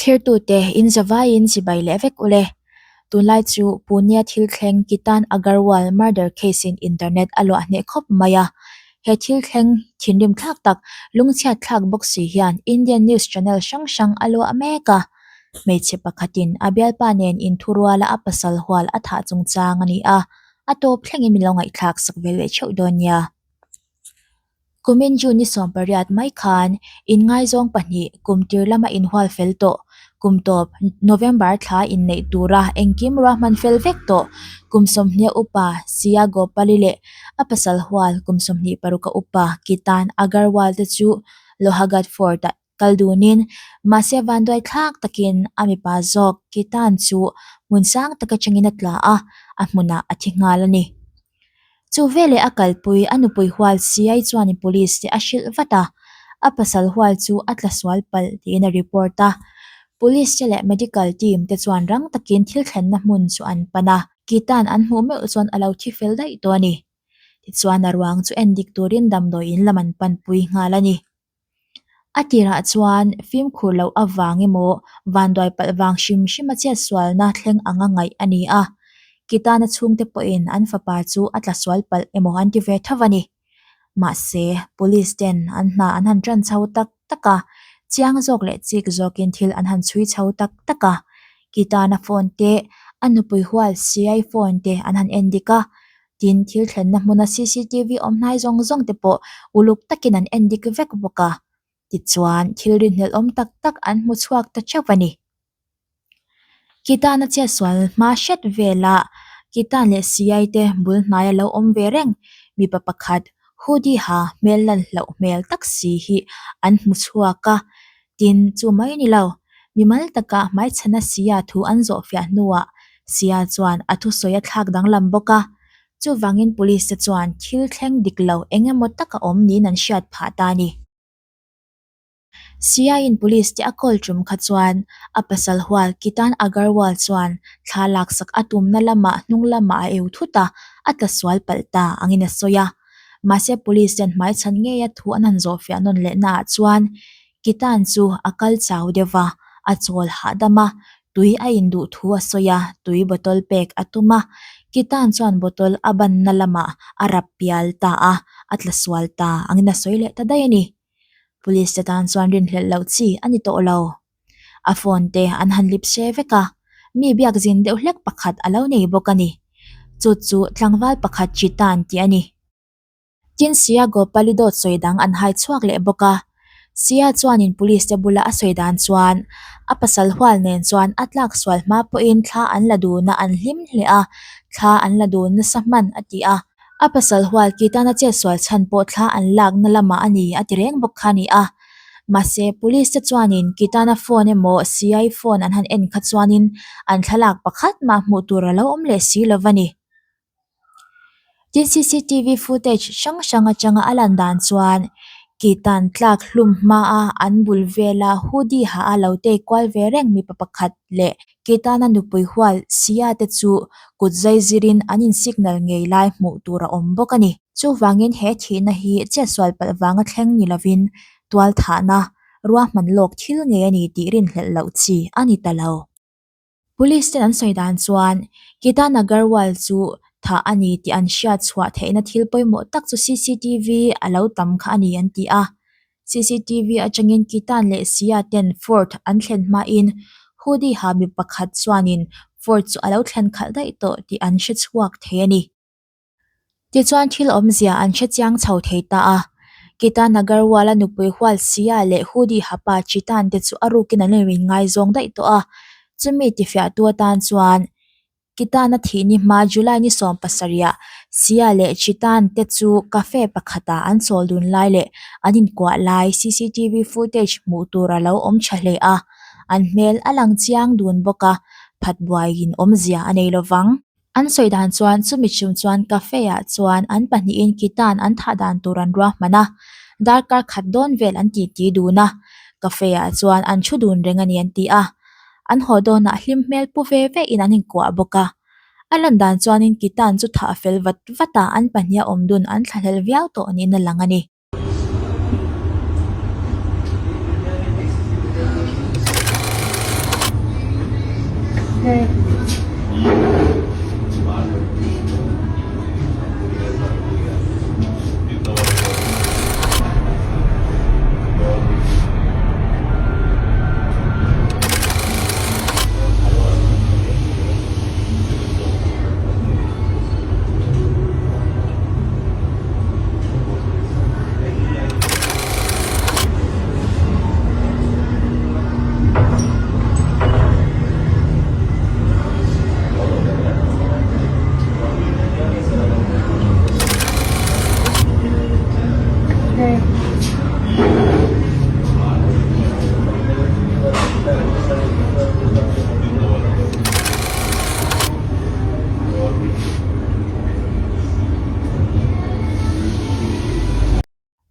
Thlirtute in zavaiin chibai leh vek ule. Tunlai chu Pune-a thil thleng Kitan Agarwal murder case in internet a luah hneh khawp mai a. He thil thleng thinrim thlak tak, lungchhiat thlak bawk si hian Indian news channel hrang hrang a luah mek a. Hmeichhe pakhatin a bialpa nen inthuruala a pasal hual a thah chungchang a ni a, a tawp thlengin min lo ngaihthlak sak ve leh theuh dawn nia. Kumin June ni 18 mai khan inngaizawng pahnih kum tir lama inhual fel tawh, kum tawp November thla inneih tura engkim ruahman fel vek tawh kum 20 upa Siya Gopali leh a pasal hual kum 26 a upa Kitan Agarwal te chu Lohagad Fort-ah kal dunin mahse vanduai thlak takin a mipa zawk Kitan chu hmun sang tak atangin a tla a, a hmunah a thi nghal a ni. Chu veleh a kalpui a nupui hual siai chuanin police te a hrilh vat a, a pasal hual chu a tla sual palh tiin a report a. Police te leh medical team te chuan rang takin thil thlenna hmun chu an pan a, Kitan an hmuh meuh chuan a lo thi fel daih tawh a ni. Tichuan a ruang chu en dik turin damdawiin lam an panpui nghal a ni. A tirah chuan fimkhur loh avang emaw vanduai palh vang hrim hrim a chetsualna thleng anga ngaih a ni a. Kitana chhungte pawhin an fapa chu a tla sual palh emaw an ti ve tho a ni. Mahse, police ten an hna an han tan chho tak tak a, chiang zawk leh chik zawkin thil an han chhui chho tak tak a. Kitana phone te, a nupui hual siai phone te an han en dik a, Tin, thil thlenna hmuna cctv awm hnai zawng zawng te pawh uluk takin an en dik vek bawk a. Tichuan, thil rinhlelh awm tak tak an hmu chhuak ta theuh a ni. Kitan a chetsual hma hret velah Kitan leh Siai te bul hnaia lo awm ve reng mipa pakhat hoodie ha hmel lan hlauh hmel tak si hi an hmu chhuak a. Tin, chu mai ni lo, mimal taka hmaichhana Sia thu an zawhfiah hnuah Sia chuan a thusawi a thlak danglam bawk a. Chuvangin police te chuan thil thleng dik lo eng emaw tak a awm niin an hriat phah ta a ni. Sia-in police te a call tum kha chuan a pasal hual Kitan Agarwal chuan thla laksak a tumna lamah hnung lamah a eu thut a, a tla sual palh ta angin a sawi a. Mahse police ten hmaichhan ngeia thu an han zawhfiah nawn lehnaah chuan Kitan chu a kal chau deuh va, a chawl hahdam a, tui a induh thu a sawi a, tui bottle pek a tum a. Kitan chuan bottle a banna lamah a rap pial ta a, a tla sual ta angin a sawi leh ta daih a ni. Police te tan chuan rinhlelh loh chi a ni tawh lo. A phone te an han lip hre vek a, mi biak zin deuh hlek pakhat a lo nei bawk a ni. Chu chu tlangval pakhat Chitan tih a ni. Tin Sia Gopali dawt sawi dang an hai chhuak leh bawk a. Sia chuanin police te bula a sawi dan chuan a pasal hual nen chuan a tlak sual hma pawhin thla an la dun a an hlim hle a, thla an la dun nasa hman a ti a. A pasal hual ki tana chet sual chhan pawh thla an lakna lamah a ni a ti reng bawk kha a ni a. Mahse, police te chuanin Kitana phone emaw CI phone an han en kha chuanin an thlalak pakhat mah hmuh tur a lo awm leh si lo va ni. Tin, cctv footage hrang hrang atanga a lan dan chuan Kitan tlak hlum hmaa an bul vela hoodie ha a lo tei kual ve reng mipa pakhat leh Kitana nupui hual Sia te chu kut zai zirin an in signal ngei lai hmuh tur a awm bawk a ni. Chuvangin he thihna hi chetsual palh vanga thleng ni lovin tual thahna, ruahman lawk thil ngei a ni tih rinhlelh loh chi a ni ta lo. Police ten an sawi dan chuan Ketan Agarwal chu thah a ni tih an hriat chhuah theihna thil pawimawh tak chu cctv a lo tam kha a ni an ti a. Cctv atangin Ketan leh Siya ten Fort an thlen hmain hoodie ha mi pakhat chuanin Fort chu a lo thlen khalh daih tawh tih an hre chhuak thei a ni. Tichuan thil awmzia an hre chiang chho thei ta a. Ketan Agarwal-a nupui hual Siya leh hoodie ha pa Chetan te chu a rukin an inrin ngaizawng daih tawh a. Chumi tifiahtu atan chuan Kitana thih ni hma July ni 17 ah Sia leh Chitan te chu cafe pakhatah an chawl dun lai leh an inkuah lai cctv footage hmuh tur a lo awm tha hle a, an hmel a lang chiang dun bawk a, phat buaiin awmzia a nei lovang. An sawi dan chuan chumi chung chuan cafe ah chuan an pahnihin Kitan an thah dan tur an ruahman a, darkar khat dawn vel an titi dun a, cafe ah chuan an thu dun reng a ni an ti a. An haw dawnah hlim hmel pu ve ve in an inkuah bawk a. A lan dan chuanin Kitan chu thah fel vat vat a, an pahniha awm dun an thlahlel viau tawh niin a lang a ni.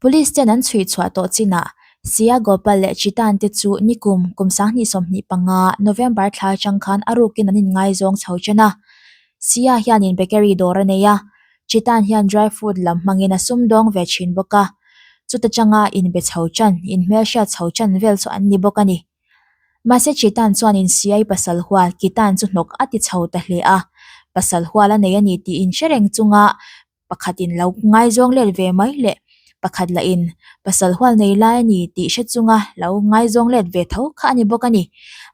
Police ten an chhui chhuah tawh chinah Siya Gopal leh Chitan te chu nikum kum 2025 November thla atang khan a rukin an inngaizawng chho chen a. Siya hianin bakery dawr a nei a, Chitan hian dry fruit lam hmangin a sumdawng ve thin bawk a. Chuta tanga inbe chho chan, inhmelhriat chho chan vel chu an ni bawk a ni. Mahse Chetan chuanin Siai pasal hual Kitan chu hnawk a ti chho ta hle a, pasal hual a nei a ni tih inhre reng chunga pakhatin lo ngaizawng let ve mai leh pakhat lahin pasal hual nei lai a ni tih hre chunga lo ngaizawng let ve tho kha a ni bawk a ni.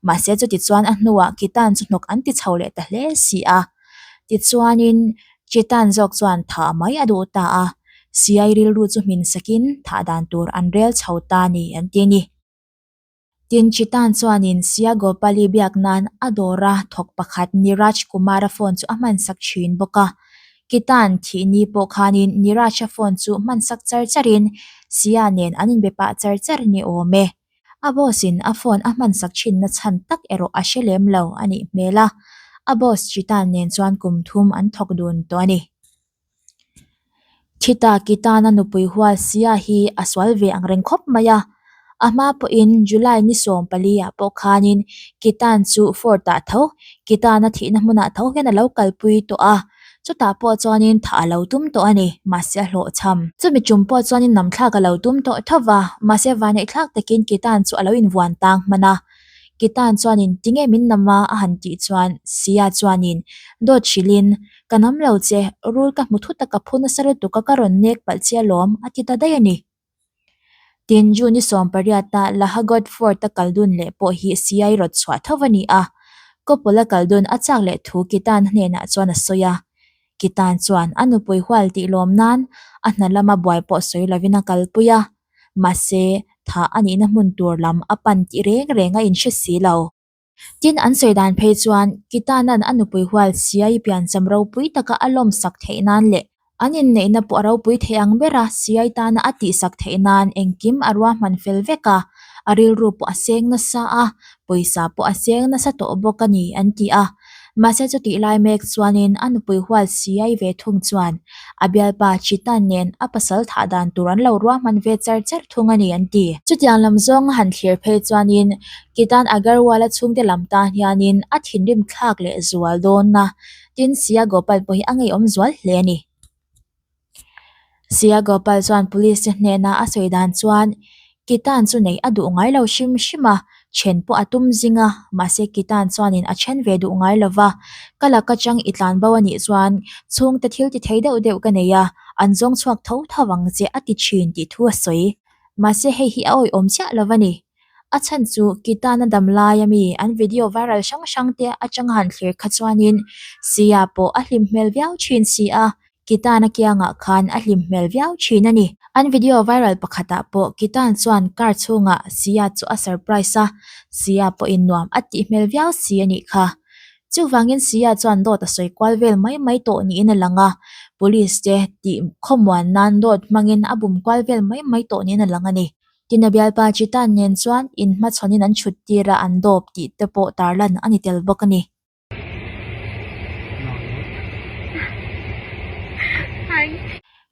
Mahse chuti chuan a hnuah Kitan chu hnawk an ti chho leh ta hle si a. Tichuanin Chetan zawk chuan thah mai a duh ta a, Siai rilru chu hmin sakin thah dan tur an rel chho ta ni an ti a ni. Tin, Chitan chuanin Sia Gopali biak nan a dawra thawk pakhat Niraj Kumar-a phone chu a hmansak thin bawk a. Kitan thih ni pawh khanin Niraj-a phone chu hmansak char charin Sia nen an inbe pah char char ni awm e. A boss-in a phone a hmansak thinna chhan tak erawh a hre lem lo a nih hmel a. A boss Chitan nen chuan kum thum an thawk dun tawh a ni. Thita Kitana nupui hual sia hi a sual ve ang reng khawp mai a, a hma pawhin July ni 14 ah pawh khanin Kitan chu Fort ah tho, Kitana thihna hmunah tho hian a lo kalpui tawh a, chutah pawh chuanin thah a lo tum tawh a ni, mahse a hlawhchham. Chumi tum pawh chuanin namthlak a lo tum tawh tho va, mahse vaneihthlak takin Kitan chu a lo invuan tang hman a. Kitan chuanin tinge min nam a a han tih chuan Sia chuanin dawt hrilhin Ka nam lo che, rul ka hmu thut a ka phu nasa lutuk a ka rawn nek palh che alawm, a ti ta daih a ni. Tin, June i 18 a Lahagod Fort a kal dun leh pawh hi Siai rawt chhuah tho a ni a. Kawpawla kal dun a chak leh thu Kitan hnenah chuan a sawi a. Kitan chuan a nupui hual tih lawm nan a hna lama buai pawh sawi lovin a kalpui a. Mahse, thah a nihna hmun tur lam a pan tih reng reng a inhre si lo. Tin, an sawi dan phei chuan Kitanan a nupui hual Siai piancham ropui taka a lawmsak theih nan leh an inneihna pawh a ropui thei ang bera Siai tana a tihsak theih nan engkim a ruahman fel vek a, a rilru pawh a seng nasa a, pawisa pawh a seng nasa tawh bawk a ni an ti a. Mahse chutih lai mek chuanin a nupui hual Siai ve thung chuan a bialpa Chitan nen a pasal thah dan tur an lo ruahman ve char char thung a ni an ti. Chutiang lam zawnga han thlir phei chuanin Kitan Agarwal-a chhungte lam tan hianin a thinrim thlak leh zual dawn a, tin Siya Gopal pawh hi a ngeiawm zual hle a ni. Siya Gopal chuan police te hnena a sawi dan chuan Kitan chu neih a duh ngai lo hrim hrim a, then pawh a tum zing a, mahse Kitan chuanin a then ve duh ngai lo va, ka lak atang i tlan bo a nih chuan chhungte thil ti thei deuh deuh ka nei a, an zawng chhuak tho tho ang che a ti thin tih thu a sawi. Mahse hei hi a awihawm chiah lo a ni. A chhan chu Kitana dam laia mi an video viral hrang hrang te atanga han thlir kha chuanin Sia pawh a hlim hmel viau thin si a, Kitana kiangah khan a hlim hmel viau thin a ni. An video viral pakhatah pawh Kitan chuan car chhungah Sia chu a surprise a, Sia pawhin nuam a tih hmel viau si a nih kha. Chuvangin Sia chuan dawt a sawi kual vel mai mai tawh niin a lang a, police te tih khawmuan nan dawt hmangin a bum kual vel mai mai tawh niin a lang a ni. Tina bialpa Chitan nen chuan inhmachhawnin an chhut tir a, an dawp tih te pawh tarlan a ni tel bawk a ni.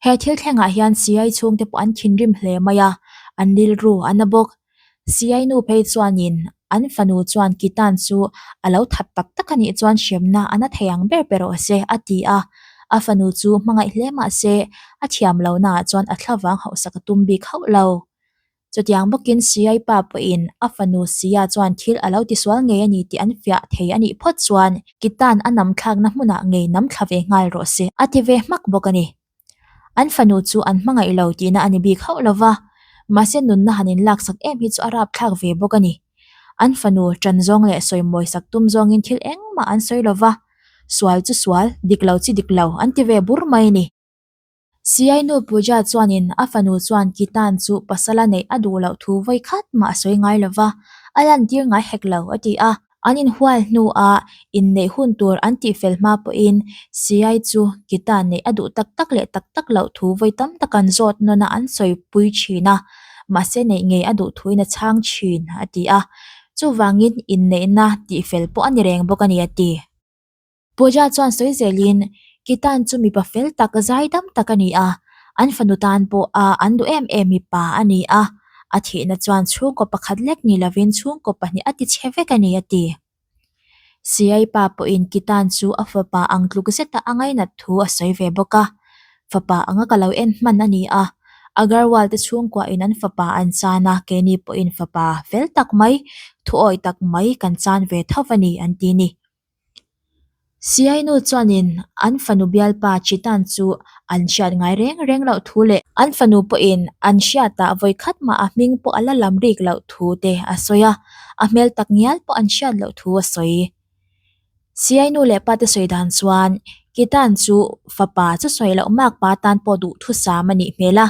He thil thlengah hian Siai chhungte pawh an thinrim hle mai a, an rilru a na bawk. Siai nu phei chuanin an fanu chuan Kitan chu a lo that tak tak a nih chuan hremna a na thei ang ber pe rawh se a ti a, a fanu chu hmangaih hle mah se a thiam lohnaah chuan a thlavang hauhsak a tum bik hauh lo. Chutiang bawkin Siai pa pawhin a fanu Sia chuan thil a lo tisual ngei a ni tih an fiah thei a nih phawt chuan Kitan a nam thlakna hmunah ngei nam thla ve nghal rawh se a ti ve hmak bawk a ni. An fanu chu an hmangaih lo tihna a ni bik hauh lo va, mahse nunna han inlaksak em hi chu a rapthlak ve bawk a ni. An fanu ṭan zawng leh sawimawi sak tum zawngin thil engmah an sawi lo va, sual chu sual, dik lo chi dik lo an ti ve bur mai a ni. Siai nu Pooja chuanin a fanu chuan Kitan chu pasala neih a duh loh thu vawi khat mah a sawi ngai lo va, a lantir ngai hek lo a ti a. An inhual hnuah inneih hun tur an tihfel hma pawhin Siai chu Kitan neih a duh tak tak leh tak tak loh thu vawi tam tak an zawt nawn a an sawipui thin a, mahse neih ngei a duh thuin a chhang thin a ti a. Chuvangin inneihna tihfel pawh a ni reng bawk a ni a ti. Pooja chuan sawi zelin, Kitan chu mipa fel tak zaidam tak a ni a, an fanu tan pawh a an duh em em mipa a ni a, a thihna chuan chhungkaw pakhat lek ni lovin chhungkaw pahnih a tichhe vek a ni a ti. Siai pa pawhin Kitan chu a fapa ang tluk zeta a ngainat thu a sawi ve bawk a, Fapa anga ka lo en hman a ni a, Agarwal te chhungkuahin an fapa an chan a, keini pawhin fapa fel tak mai, thuawi tak mai kan chan ve tho a ni an ti ni. Siainu chuanin an fanu bialpa Chitan chu an hriat ngai reng reng loh thu leh an fanu pawhin an hriatah vawi khat mah a hming pawh a la lam rik loh thu te a sawi a, a hmel tak ngial pawh an hriat loh thu a sawi. Siainu leh pa te sawi dan chuan Kitan chu fapa chu sawi loh makpa tan pawh duhthusam a nih hmel a,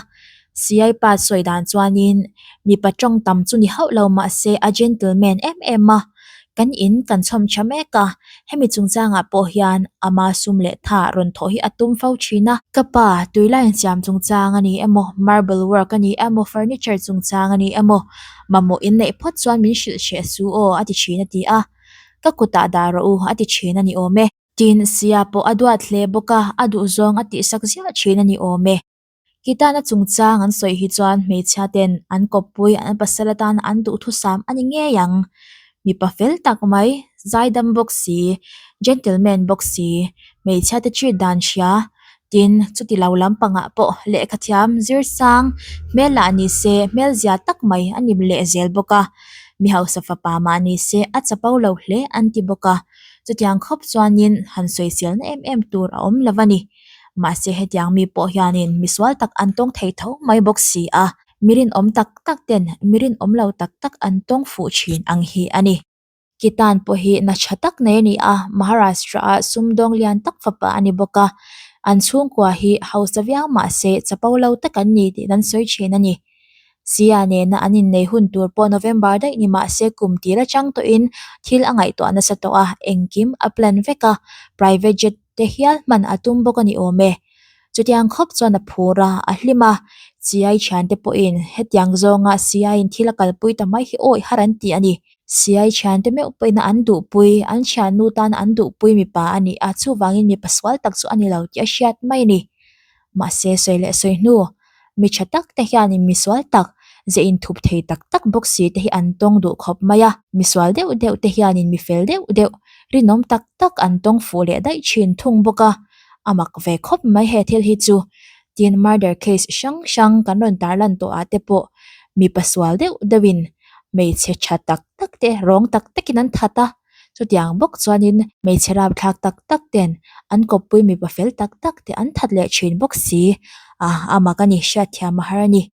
Siai pa sawi dan chuanin mipa tawng tam chu ni hauh lo mahse a gentleman em em a, kan in kan chhawm tha mek a, hemi chungchangah pawh hian ama sum leh tha rawn thawh hi a tum fo thin a. Ka pa, tui line siam chungchang a ni emaw, marble work a ni emaw, furniture chungchang a ni emaw, mamawh in neih phawt chuan min hrilh hreh su aw a ti thin a ti a, ka kutah dah rawh u a ti thin a ni awm e. Tin, Sia pawh a duat hle bawk a, a duhzawng a tihsak ziah thin a ni awm e. Kitana chungchang an sawi hi chuan hmeichhia ten an kawppui an pasal atan an duhthusam a ni ngei ang. Mipa fel tak mai, zaidam bawk si, gentleman bawk si, hmeichhia te treat dan hria, tin chuti lo lampangah pawh lehkha thiam zir sang hmel lah ni se hmel zia tak mai a ni leh zel bawk a. Mi hausa fapa mah ni se a chapo lo hle an ti bawk a. Chutiang khawp chuanin han sawiselna em em tur a awm lo a ni. Mahse hetiang mi pawh hianin misual tak an tawng thei tho mai bawk si a, mi rinawm tak tak ten mi rinawm lo tak tak an tawng fuh thin ang hi a ni. Kitan pawh hi na tha tak nei a ni a, Maharashtra ah sumdawng lian tak fapa a ni bawk a, an chhungkua hi hausa viau mahse chapo lo tak an ni tih an sawi thin a ni. Sia nena an innei hun tur pawh November daih ni mahse kum tir atang tawhin thil a ngaihtuah nasa tawh a, engkim a plan vek a, private jet te hial hman a tum bawk a ni awm e. Chutiang khawp chuan a phur a, a hlim a, Siai thiante pawhin hetiang zawnga Siaiin thil a kalpui ta mai hi awi har an ti a ni. Siai thiante meuh pawhin an duhpui, an thiannu tan an duhpui mipa a ni a, chuvangin mipa sual tak chu a ni lo tih a hriat mai a ni. Mahse sawi leh sawi hnu, mi tha tak te hianin misual tak, ze inthup thei tak tak bawk si te hi an tawng duh khawp mai a. Misual deuh deuh te hianin mi fel deuh deuh, rinawm tak tak an tawng fuh leh daih thin thung bawk a. A mak ve khawp mai he thil hi chu. Tin, murder case hrang hrang kan rawn tarlan tawh ah te pawh mipa sual deuh deuhin hmeichhe tha tak tak te rawng tak takin an that a. Chutiang bawk chuanin hmeichhe rapthlak tak tak ten an kawppui mipa fel tak tak te an that leh thin bawk si a, a mak a ni, hriatthiam a har a ni.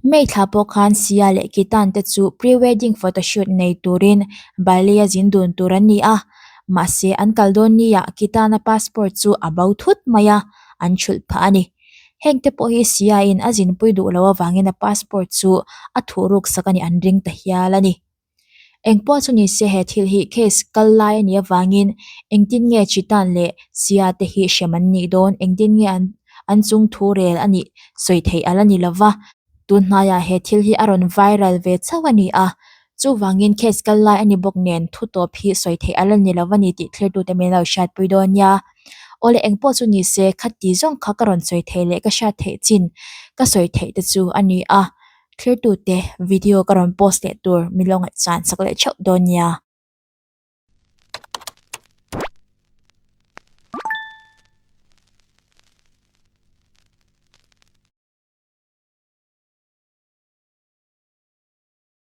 May thla pawh khan Sia leh Kitan te chu pre-wedding photoshoot nei turin Bali-a zin dun tur an ni a, mahse an kal dawn nia Kitana passport chu a bo thut mai a, an thulh phah a ni. Heng te pawh hi Sia-in a zinpui duh loh avangin a passport chu a thuhruk sak a nih an ring ta hial a ni. Engpawh chu ni se he thil hi case kal lai a nih avangin engtin nge Chitan leh Sia te hi hrem an nih dawn, engtin nge an an chung thu rel a nih sawi theih a la ni lova. Tun hnaiah he thil hi a rawn viral ve chauh a ni a, chuvangin case kal lai a ni bawk nen thu tawp hi sawi theih a la ni lova ni tih thlirtute min lo hriatpui dawn nia. Awle engpawh chu ni se khati zawng kha ka rawn sawi theih leh ka hriat theih chin ka sawi theih te chu a ni a. Thirtute video ka rawn post leh tur min lo ngaihchan sak leh theuh dawn nia.